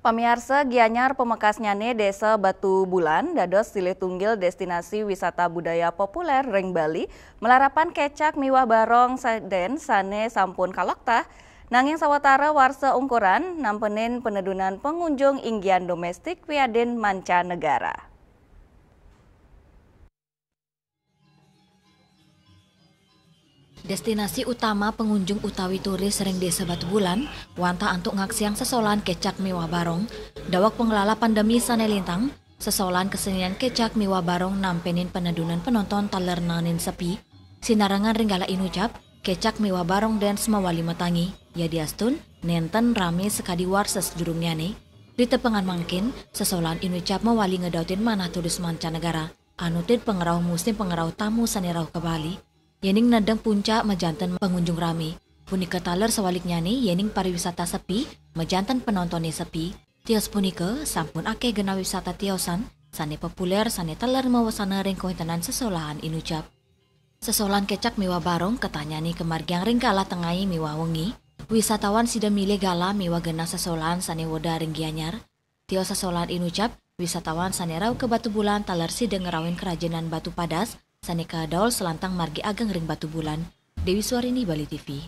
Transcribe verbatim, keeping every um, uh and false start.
Pamiarsa, Gianyar pamekasnyané Désa Batubulan dados silih tunggil déstinasi wisata budaya populér ring Bali, malarapan kécak miwah barong sadén sané sampun kaloktah, nanging sawatara warsa ungkuran nampenin panedunan pangunjung inggian doméstik wiadin mancanegara. Déstinasi utama pangunjung utawi turis ring Désa Batubulan wantah antuk ngaksiang sesolahan kécak miwah barong. Daweg pangelah pandemi sané lintang, sesolahan kesenian kécak miwah barong nampenin panedunan penonton taler naenin sepi. Sinarengan ring galah inucap, kécak miwah barong dance mawali matangi. Yadiastun nénten ramé sakadi warsa sadurungnyané. Di tepengan mangkin, sesolahan inucap mawali ngedautin manah turis mancanegara, anutin pangrauh musim pangrauh tamu sané rauh ka Bali. Yéning nedeng puncak majanten pangunjung ramé. Punika taler sawaliknyané yéning pariwisata sepi, majanten penontoné sepi. Tios punika sampun akéh genah wisata tiosan sané populér sané taler mawasana ring kawéntenan sesolahan inucap. Sesolahan kécak miwah barong katanyané kamargiang ring galah tengai miwah wengi. Wisatawan sida milih galah miwah genah sesolahan sané wédar ring Gianyar. Tios sesolahan inucap, wisatawan sané rauh ka Batubulan taler sida ngrauhin kerajinan batu padas sané kadaul salantang margi ageng ring Batubulan. Déwi Swarini, Bali T V.